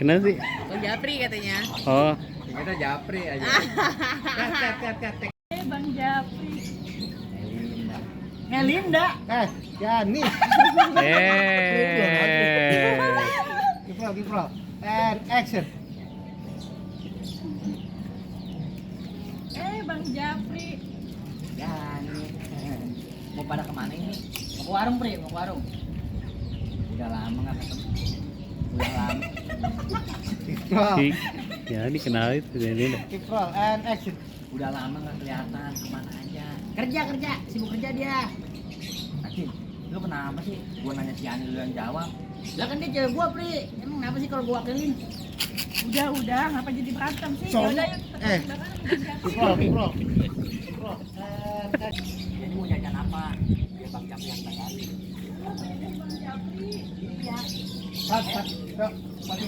Kenapa sih? Bang Japri katanya. Oh. Kita Japri aja. Kat. Bang Japri. Melinda. Jani. Give roll. And action. Bang Japri. Jani. Mau pada kemana ini? Mau ke warung, Pri? Mau ke warung? Udah lama nggak ketemu. Udah lama. Give roll. Ya, dikenal itu ini. Give roll and action. Udah lama nggak kelihatan. Kemana aja? Kerja. Sibuk kerja dia. Acing, lu kenapa sih? Gua nanya si Ani lu yang jawab. Lah kan dia cewek gua, Pri. Emang kenapa sih kalau gua wakilin? Udah, ngapa jadi berantem sih? So, Yaudah, yuk kita Give roll. Give roll. And action. Jadi mau jajan apa? Dia Bang Japri yang bayarin. Bang Japri. Iya. Cut. Yuk, mati.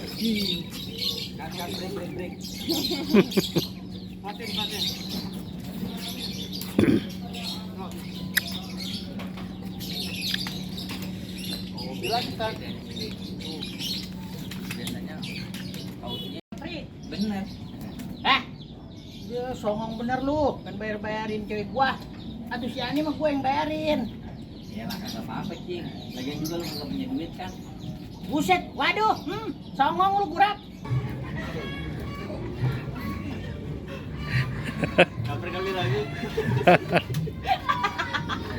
Cut, break. Mati. Oh, bilang kita. Biasanya kaunya Japri. bener. Dia songong bener lu, kan bayarin cewek gua. Aduh si Ani mah gua yang bayarin. Ya lah kagak apa-apa, Cing. Lagian juga lu nggak punya duit kan. Buset, waduh, songong lu gurak. Kapan kali lagi?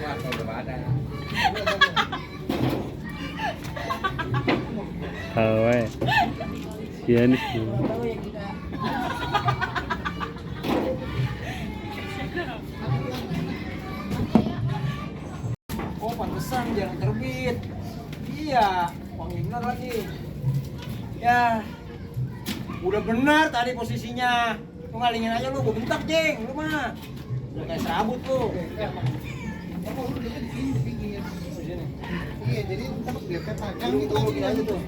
Wah, kalau udah ada. Tahu ya. Iya nih. Tahu ya kita. Oh, pantesan jarang terbit. Iya, wangi bener lagi. Ya, udah benar tadi posisinya. Lu ngalingin aja lu, gua bentak jeng, lu mah. Udah kayak serabut lu. Emang lu deket di sini, di pinggir. Iya, jadi ntar biar panjang itu lagi aja tuh.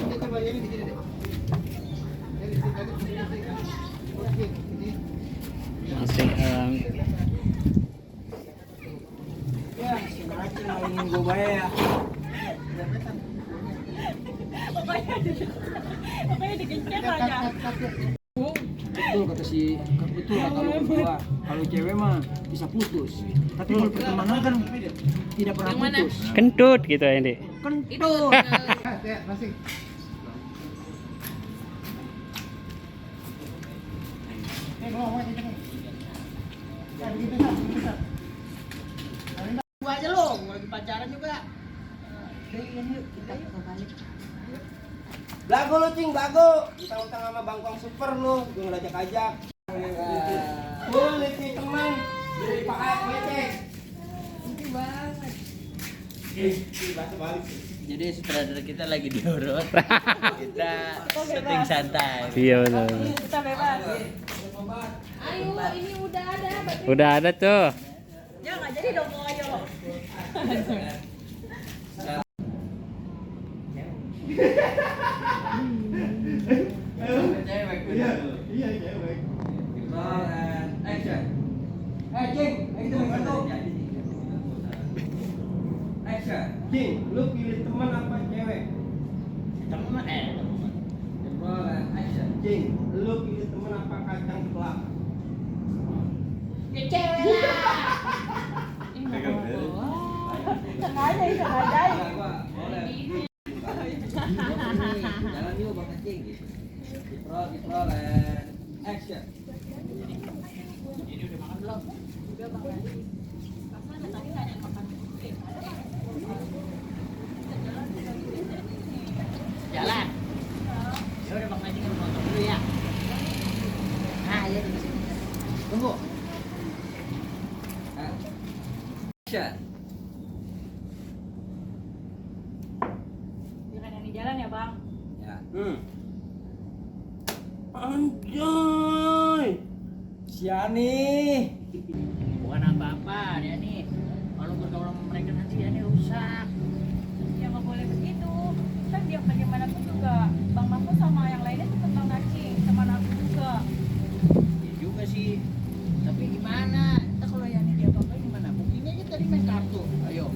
Kita coba ini di sini deh. Masih Ya, si Aceh ngalingin gua bae ya. Pokoknya dikencet aja. Betul kata lu berdua. Kalau cewek mah bisa putus. Tapi kalau pertemanan kan tidak pernah Yang mana? putus. kentut gitu ya, Dik. Kentut. Ya, masih. Gua aja lo, gua lagi pacaran juga. Yuk, kita balik. Blago lu cing, blago. Utang-utang sama Bangkong Super lu, gua ngelajak-ajak. Gua lihat nih teman dari pakai becek. Lucu banget. Bahasa balik. Jadi sutradara kita lagi diurut. Kita syuting santai. Iya benar. Kita bebas. Ayo, ini udah ada. Udah ada tuh. Ya nggak jadi dong, ayo. Iya, cewek. Action. Cing, kita main kartu. Action. Cing, lu pilih teman apa cewek? Temen Action. Cing, lu pilih teman apa kacang kelap? Ya cewek lah. Sengaja, sengaja. Jalan yuk Bang Acing. Diprol and action. Ini udah makan belum? Udah Bang. Pasnya tadi nggak ada yang makan. Jalan. Ya udah Bang Acing nonton dulu ya. Nah, ya di sini. Tunggu. Action. Jangan yang di jalan ya Bang. Ya. Anjay. Siani. Bukan apa-apa dia nih. Kalau bergaul sama mereka nanti dia nih rusak. Ya nggak boleh begitu. Kan dia bagaimanapun juga Bang Mahfud sama yang lainnya tuh tentang Acing, sama aku juga. Ya juga sih. Tapi gimana? Kita kalau yang ini dia apa gimana? Buktinya aja tadi main kartu. Ayo.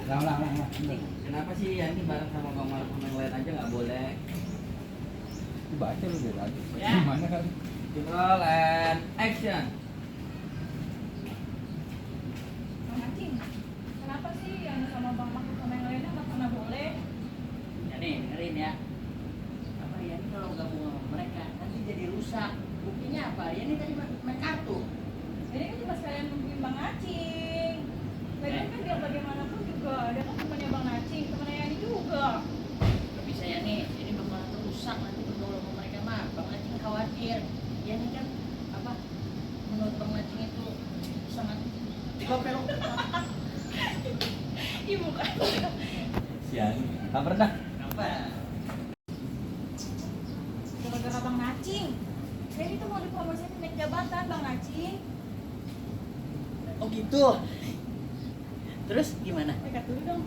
Lah. Kenapa sih ya ini bareng sama Bang Marco yang lain aja nggak boleh? Baca lu dari tadi. Ya. Gimana kan? Roll and action. Bang Acing, kenapa sih yang sama Bang Mahfud sama yang lainnya nggak pernah boleh? Ya nih, dengerin ya. Apa ya ini kalau gabung sama mereka nanti jadi rusak. Buktinya apa? Ya ini tadi main kartu. Ini kan cuma sekalian nungguin Bang Acing. Lagian kan biar bagaimanapun juga ada kan temannya Bang Acing, temannya Yani juga. Gak bisa ya nih, ini bakalan rusak nanti bergaul sama mereka mah. Bang Acing khawatir. Ya ini kan apa? Menurut Bang Acing itu sangat dikopel. Ibu kan. Sian, kabar dah. Apa? Gara-gara Bang Acing. Yani tuh mau dipromosiin naik jabatan Bang Acing. Oh gitu. Terus gimana? Dekat dulu dong.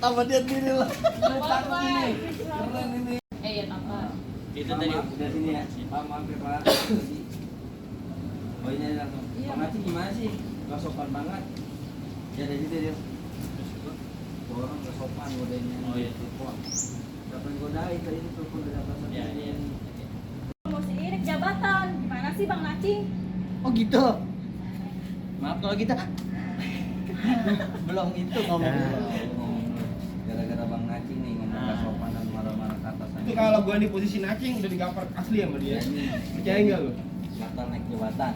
Sama dia sendiri lah. Bye-bye. Keren ini. Ya apa? Itu tadi Dari sini ya. Maaf ya Pak. Tadi. Oh ini langsung. Iya. Bang Acing gimana sih? Gak sopan banget. Ya dari situ dia. Orang gak sopan godenya. Oh, iya. Telepon. Dapat godain tadi itu telepon udah dapat. Ya, iya. Promosiin naik jabatan. Gimana sih Bang Acing? Oh gitu. Maaf kalau kita belum itu ngomong. Gara-gara Bang Acing nih ngomong gak sopan dan marah-marah ke atasan. Itu kalau gua di posisi Nacing udah digampar asli sama dia. Percaya nggak lu? Batal naik jabatan.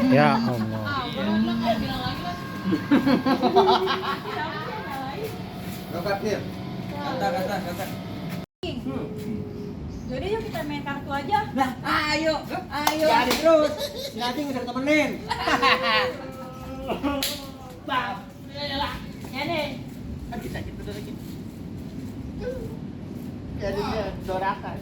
Ya Allah. Belum bilang lagi lah. Siapa yang nyalain? Kata. Jadi yuk kita main kartu aja. Nah, ayo. Jadi terus. Si Acing bisa temenin. Bang, lah. Ya nih. Kita gitu lagi. Jadi dia dorakan.